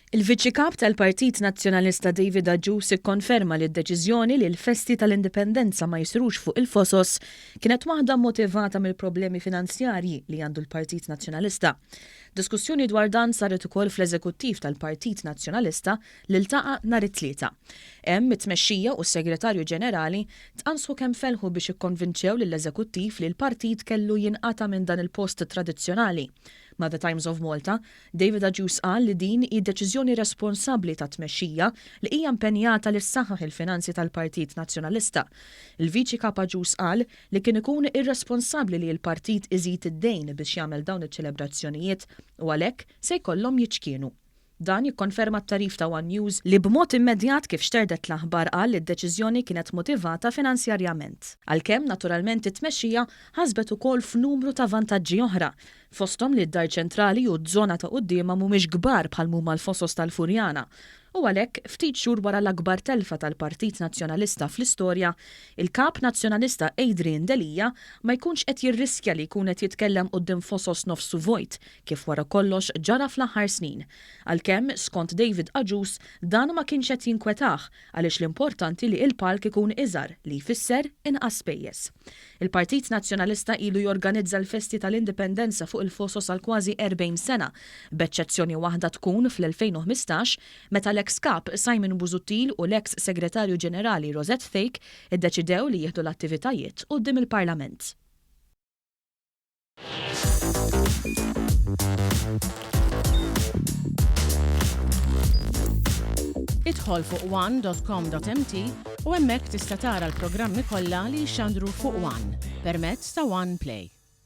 Il-Viċi Kap tal-Partit Nazzjonalista David Agius ikkonferma li d-deċiżjoni li l-festi tal-Indipendenza ma jsirux fuq il-Fosos kienet waħda motivata mill-problemi finanzjarji li għandu l-Partit Nazzjonalista. Diskussjoni dwar dan saret ukoll fl-Eżekuttiv tal-Partit Nazzjonalista li ltaqa' nhar it-Tlieta. Hemm, it-tmexxija u s-Segretarju Ġenerali tqanżħu kemm felħu biex ikkonvinċew lill-Eżekuttiv li l-partit kellu jinqata' minn dan il-post tradizzjonali. Ma' The Times of Malta, David Agius qal li din hi deċiżjoni responsabbli tat-tmexxija li hija impenjata li ssaħħaħ il-finanzi tal-Partit Nazzjonalista. Il-Viċi Kap Agius qal li kien ikun irresponsabbli li l-partit iżid id-dejn biex jagħmel dawn iċ-ċelebrazzjonijiet u għalhekk se jkollhom jiċkienu. Dan jikkonferma t-tagħrif ta' one News li b'mod immedjat kif xterdet l-aħbar qal li d-deċiżjoni kienet motivata finanzjarjament. Għalkemm, naturalment it-tmexxija ħasbet ukoll f'numru ta' vantaġġi oħra, fosthom li d-Dar Ċentrali u z-zona ta' quddiemha mhumiex kbar bħal m'huma l-Fosos tal-Furjana U għalhekk, ftit xhur wara l-akbar telfa tal-Partit Nazzjonalista fl-istorja, il-Kap Nazzjonalista Adrian Delia ma jkunx qed jirriskja li jkun qed jitkellem quddiem fosos nofsu vojt, kif wara kollox ġara fl-aħħar snin. Għalkemm, skont David Agius, dan ma kienx qed jinkwetah għaliex l-importanti li il-palk ikun iżgħar li jfisser inqas spejjeż. Il-Partit Nazzjonalista ilu jorganizza l-festi tal-Indipendenza fuq il-Fosos għal kważi 40 sena, b'eċċezzjoni waħda tkun fl-2015 meta l-eks Kap Simon Busuttil u l-eks Segretarju Ġenerali Rosette Thake iddeċidew li jieħdu l-attivitajiet quddiem il-Parlament. Idħol fuq one.com.mt u hemmhekk tista' tara l-programmi kollha li jixxandru fuq One permezz ta' One Play.